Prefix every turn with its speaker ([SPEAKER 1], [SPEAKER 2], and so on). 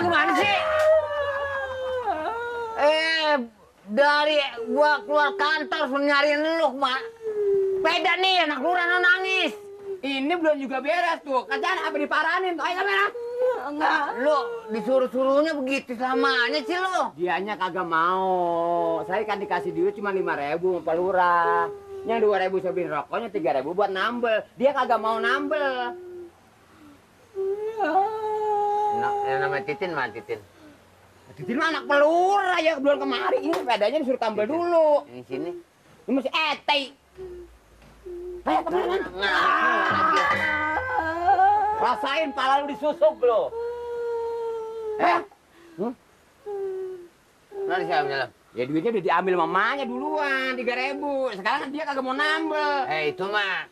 [SPEAKER 1] gimana sih? Dari gua keluar kantor suruh nyariin lu, Mak. Beda nih, anak lurah nangis.
[SPEAKER 2] Ini belum juga beres tuh. Kerjaan apa diparanin tuh? Ayo kamera.
[SPEAKER 1] Enggak. Lu disuruh-suruhnya begitu samanya sih lu.
[SPEAKER 2] Dianya kagak mau. Saya kan dikasih duit cuma 5.000 sama Pak Lurah. Yang 2.000 saya beli rokoknya, 3.000 buat nambel. Dia kagak mau nambel.
[SPEAKER 1] Nah, yang namanya Titin mah Titin.
[SPEAKER 2] Titin mah anak pelurah ya bulan kemari. Ini sepedanya disuruh tambel dulu.
[SPEAKER 1] Ini sini.
[SPEAKER 2] Ini masih etei. Ayo teman-teman. Rasain pala lu disusuk lo.
[SPEAKER 1] Mana siapa dalam?
[SPEAKER 2] Ya duitnya udah diambil mamanya duluan 3.000. Sekarang kan dia kagak mau nambel.
[SPEAKER 1] Itu mah